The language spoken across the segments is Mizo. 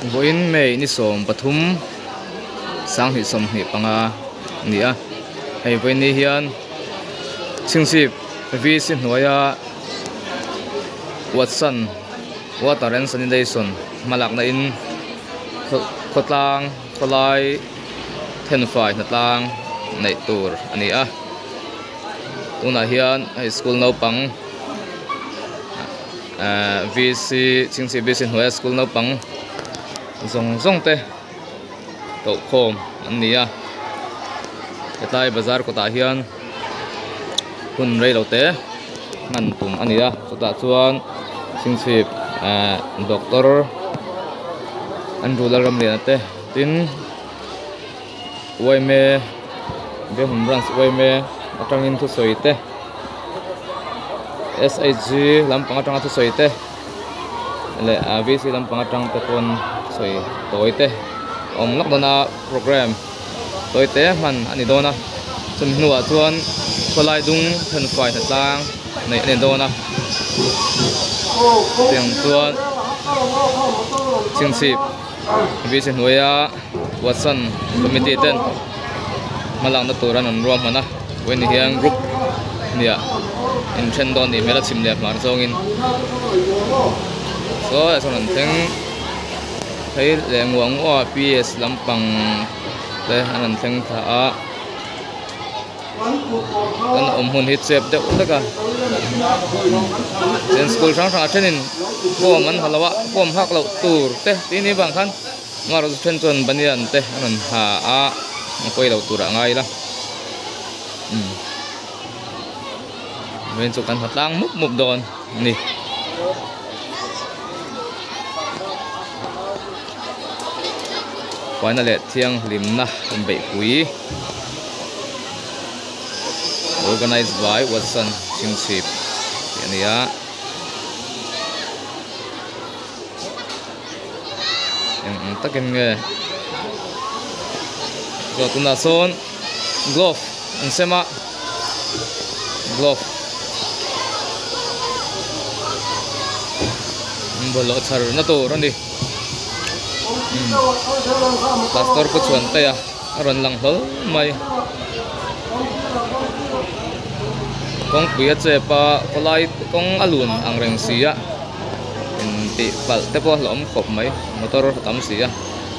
Vawiin May ni 13 2025 a ni a, hei vawiin ni hian chhingchhip VC hnuaia Watson Water and Sanitation hmalakna in khawtlang khawlai thenfai hnatlang neih tur a ni a, tunah hian hei school naupang ehh VC chhingchhip VC hnuaia school naupang zawng zawng te koh khawm an ni a hetlai bazar kawtah hian hun rei lo te hman tum a ni a chutah chuan chhingchhip ehh doctor Andrew Lalramliana te tin yma Behmun branch yma atangin thusawi te SHG lampang atanga thusawi te leh VC lampang atang te pawn sawi tawi te a awm lawk dawn a program tawi te hman a ni dawn a chumi hnuah chuan khawlai dung thenfai hnatlang neih a ni dawn a tiang chuan chhingchhip VC hnuaia Watson committee ten hmalakna tur an rawn ruahman a vawiin hian group hniah inthen dawn nih hmel a chhim leh hmar zawngin saw ah sawn an thleng phei leh nguah nguah a P S lampang te an rawn thleng thla a. Kan awm hun hi chep deuh hlek a chuan school hrang hrang ah thenin form an ha lo a form hak loh tur te tih ni vang khan amaherawhchu then chuan banian te an rawn ha a a pawi lo tur ah a ngai ila umm vawiin chu kan ha tlang mup mup dawn a ni. Faina leh thianghlimna inbeihpui organized by Watson Chhingchhip tih a ni a. Eng ang takin nge chuan tunah sawn glove an sem a glove bawlhhlawh chhar na tur a ni. Pastor pu chhuan te a a rawn lang hlawl mai kawngpui a chep a khawlai kawng a lun ang reng si a intih palh te pawh a hlauhawm khawp mai motor a tam si a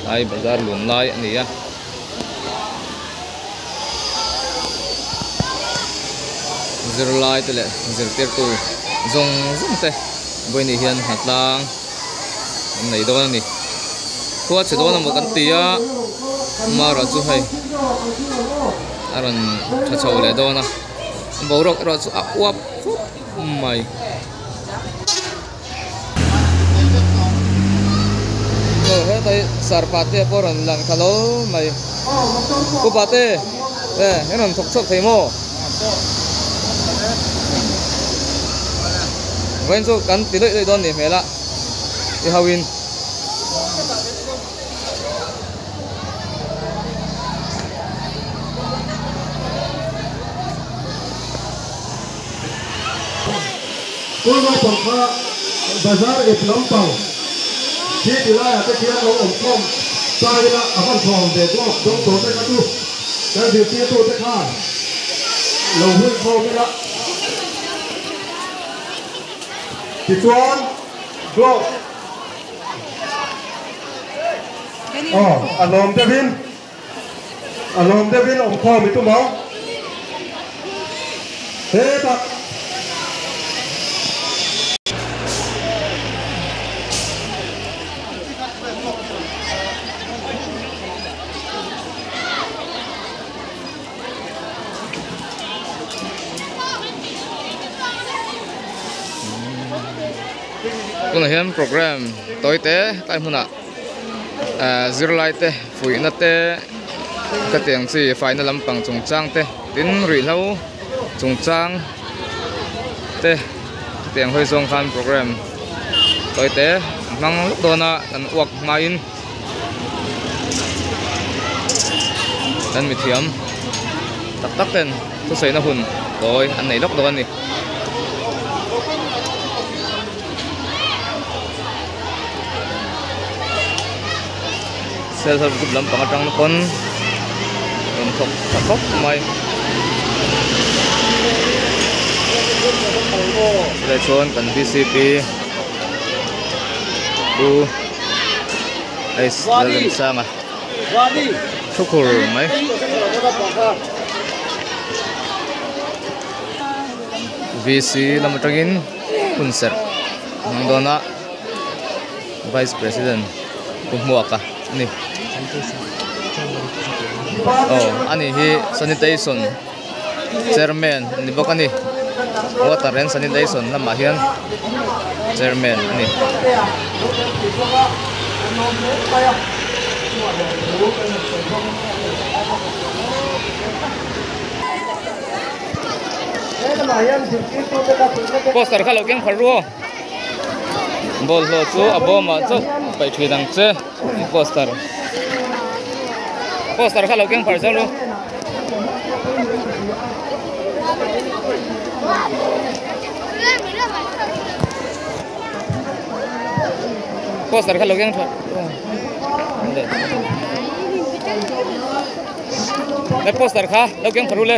tlai bazar lun lai a ni a. Zirlai te leh zirtirtu zawng zawng te vawiin hian hnatlang an nei dawn a ni khua chhe dawn emaw kan ti a mara chu hei a rawn tha chho leh dawn a boruak erawh chu a uap khawp mai. Aw hetlai sarpa te pawh rawn lang thla lo mai upa te e an rawn thawk chhuak thei maw vawiin chu kan ti daih daih dawn nih hmel a i ho in. School naupang kha bazar ep lampang khi ti laiah te khian lo awm khawm ta ila a van thawm ve glove dawng tawh te kha chu kan zirtirtu te khan lo hun khawm ila tichuan glove aw a lawm deuhin A lawm deuhin awm khawm i tum ang. Hetah. Tunah hian program tawi te tlai hmunah zirlai te fuihna te ka tih ang chi faina lampang chungchang te tin ruihhlo chungchang te tiang hawi zawng khan program tawi te an hmang lawk dawn a an uak hmain an mithiam tak tak ten thusawi na hun tawi an nei lawk dawn a ni. Self help group lampang atang pawn rawn thawk tha khawp mai. Chulai chuan kan vcp Pu H Lalremsanga thu khur mai. VC lam atangin hun serh a hmang dawn a. Vice President Pu Hmuaka a ni. Aw ani hi sanitation chairman a ni bawk a ni. Water and sanitation lamah hian chairman a ni. Poster kha lo keng phar ru aw. Bawlhhlawh chu a bawmah chauh paih thin ang che tih poster poster kha lo keng phar zel ru. Poster kha lo keng phar le poster kha lo keng phar ru le.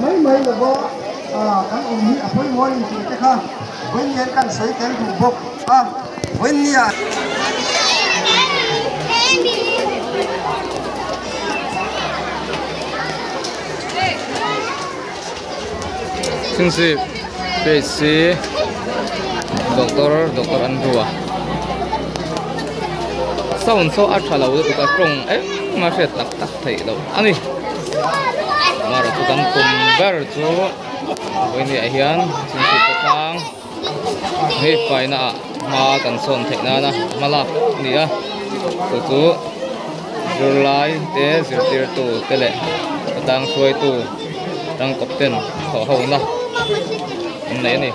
Mai mai lova kan awm hi a pawimawh a ni tih te kha vawiin kan sawi tel duh bawk a vawiin nia. Chhingchhip phase hi doctor doctor an ru a sound saw a tha lo lutuk a tawng engmah hriat tak tak theih loh a ni amaherawh chu kan tum ber chu vawiin ah hian chhingchhip te tlang hei faina ah hma kan sawn theih nana hma lak a ni a chu chu zirlai te zirtirtu te leh khawtlang hruaitu tangkawp ten thawh ho na an nei a ni.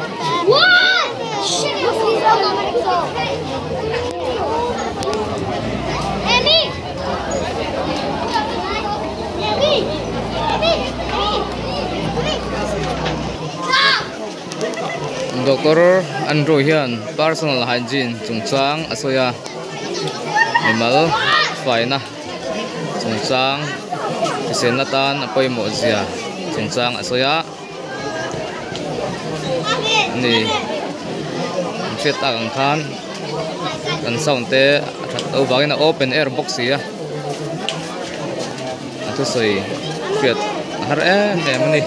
Doctor Andrew hian personal hygiene chungchang a sawi a mimal faina chungchang hriselna tan a pawimawh zia chungchang a sawi a ni an hriat tak ang khan kan sound te a that loh vangin a open air bawk si a a thusawi hriat a har em em a ni.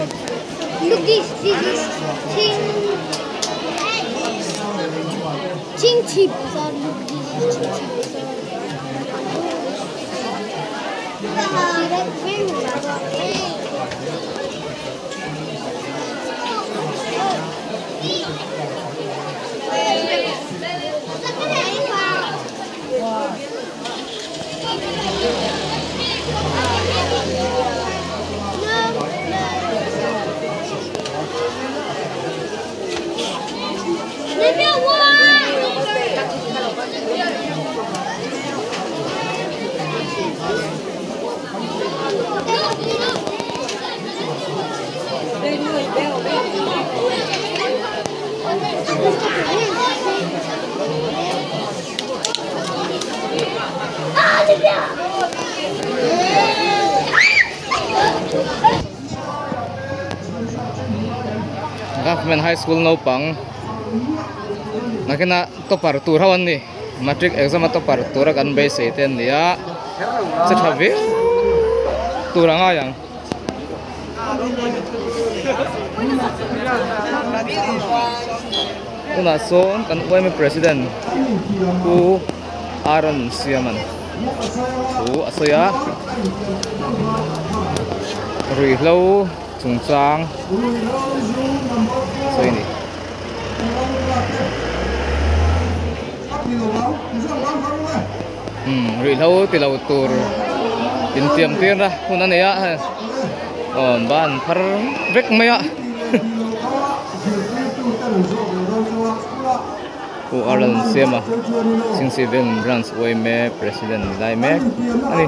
Government High School naupang nakina topper tur ho an ni matric exam a topper tura kan beisei te an ni a che tha viau tur a ngai ang. Tunah sawn kan yma president Pu Aaron Siaman thu a sawi a ruihhlo chungchang a sawi a ni. Umm ruihhlo ti lo tur intiam tirna hun a nei a aw ban phar vek mai a Pu Arlan Siama Chhingchhip Branch yma President ni lai mek a ni.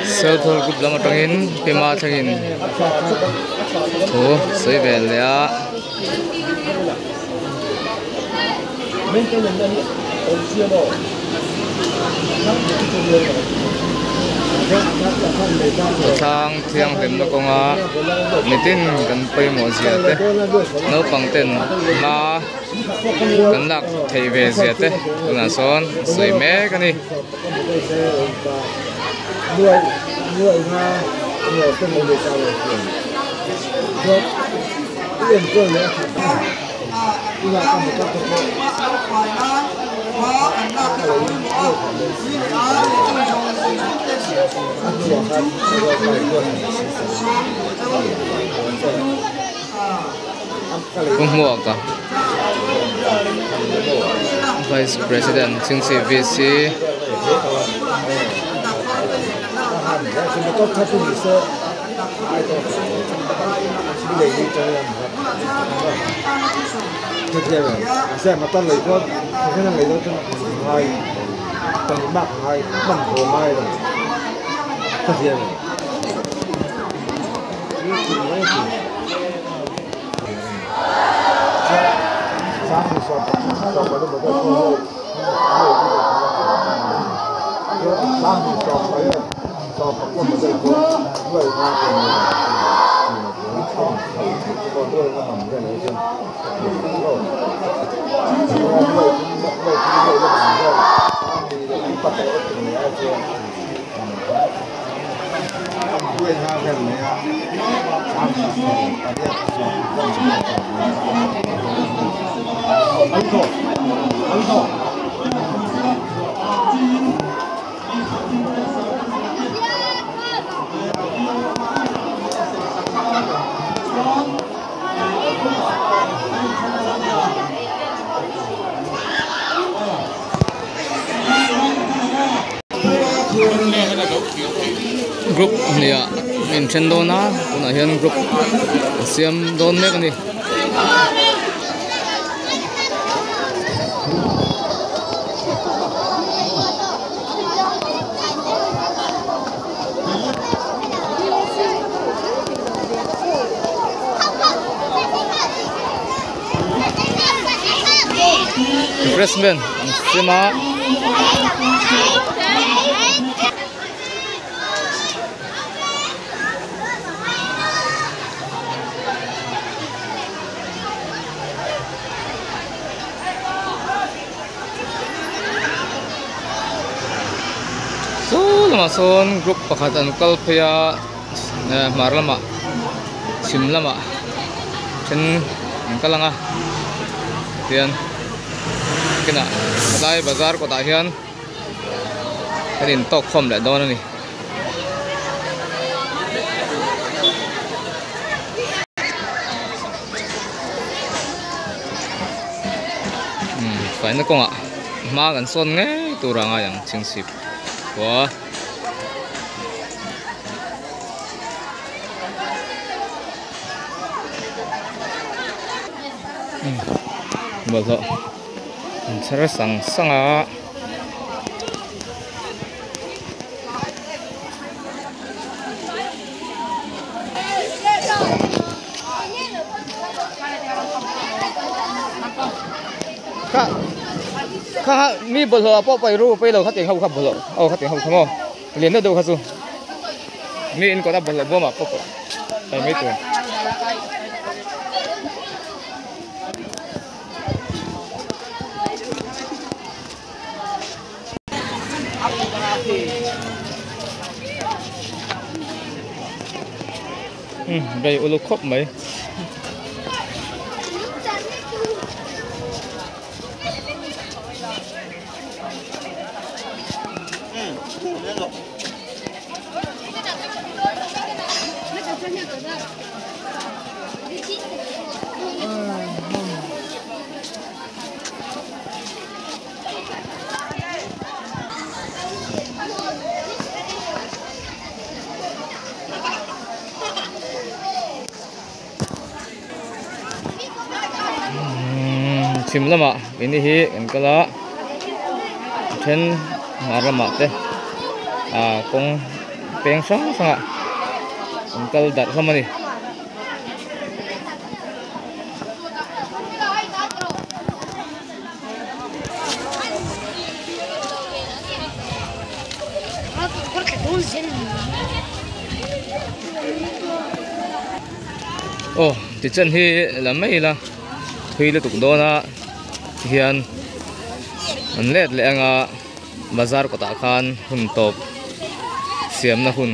Self help group lam atangin Pima thlengin thu sawi ve leh a. Khawthlang thianghlimna kawnga mitin kan pawimawh zia te naupang ten hma kan lak theih ve zia te tunah sawn a sawi mek a ni. Pu Hmuaka Vice President Chingchi VC Group hniah a inthen dawn a tunah hian group a siam dawn mek a ni. Refreshment an sem a. Saw lamah sawn group pakhat an kal phei a hmar lamah chhim lamah then an kal ang a tihian kinah helai bazar kawtah hian an intawk khawm leh dawn a ni. Faina kawngah hma kan sawn ngei tur a ngai ang chhingchhip khua. Bawlhhlawh an chhar sang sang a. Kha kha mi bawlhhlawh ah pawh paih ru paih lo kha tiang ho kha bawlhhlawh aw kha tiang ho kha maw lian deuh deuh kha chu mi in kawt a bawlhhlawh bawm ah pawh paih mai tur. Bei uluk khawp mai. Chhim lamah keini hi kan kal a a then hmar lamah te ah kawng. Peng hrang hrangah an kal darh hlawm a ni. Aw tichuan hi la mai ila thui lutuk dawn a tihian an let leh anga bazar kawtah khan hun tawp siamna hun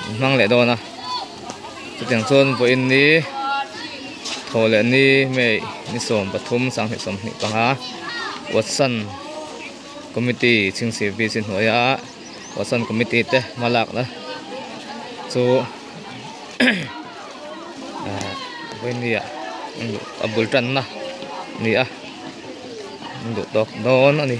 an hmang leh dawn a chutiang chuan vawiin ni thaw leh ni may ni 13 2025 Watson committee chhingchhip VC hnuaia Watson committee te hma lakna chu ahh vawiin ni ah a bul tanna a ni a an duh tawk dawn a ni.